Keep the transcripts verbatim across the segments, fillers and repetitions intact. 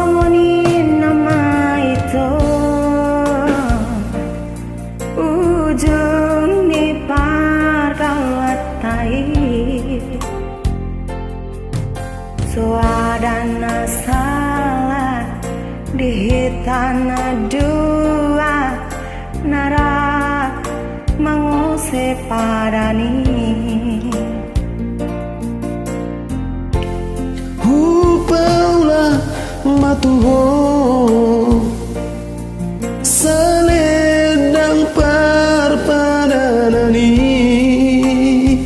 Songon i nama ito ujung ni pargauanta i. So ada na sala di hita na dua na ra mangose padan i. Hupaula ma tu ho salendang parpadanan i.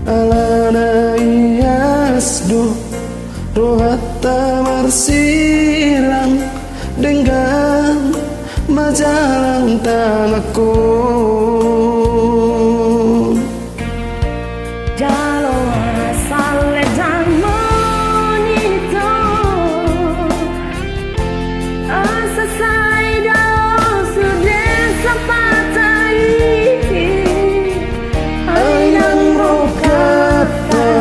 Alana ias do rohanta marsirang denggan majalang tanganhon. Jalo ma salendang muna ito asa sai dao sude sampata i. Ai nang ro hata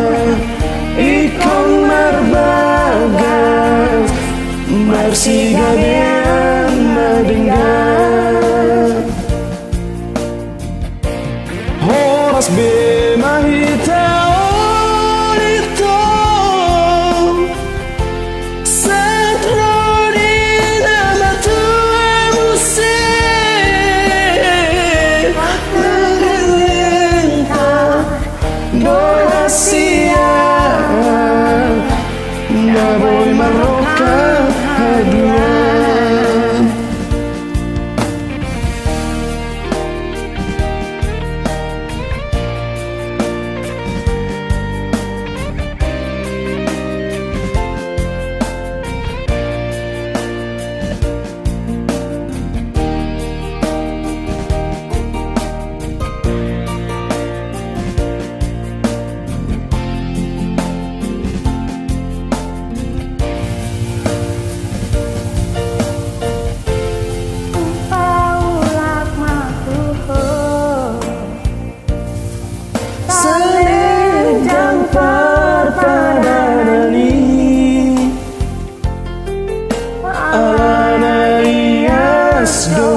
ingkon marbagas marsigabean ma denggan. Horas be ma hita on ito sahat ro di na matua muse. Nangkin lelengta do hasian na boi marroha haduan. Paulak ma tu ho salendang parpadanan i. Alana ias do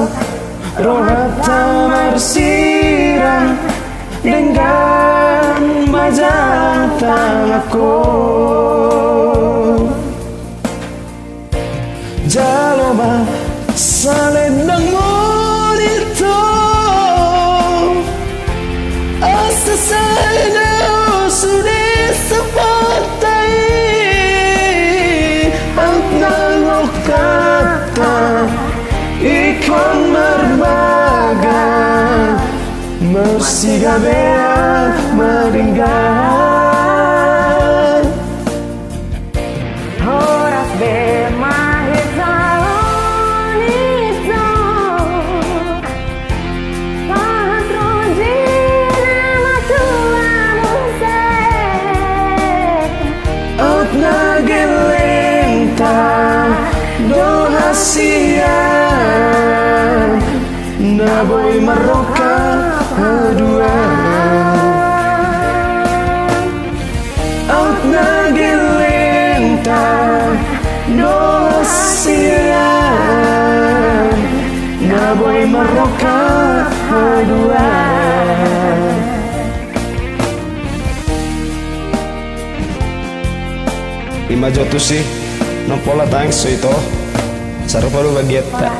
rohanta marsirang denggan majalang tanganhon. Jalo ma salendang muna ito asa sai dao sude sampata i. Aut nang ro hata ingkon marbagas marsigabean ma denggan. Horas be ma hita on ito sahat ro di na matua muse. Aut nangkin lelengta do hasian na boi marroha haduan. Aut nangkin lelengta do hasian na boi marroha haduan. I ma jo tusi, naung pola tangiang so ito. Sarupa do bagianta.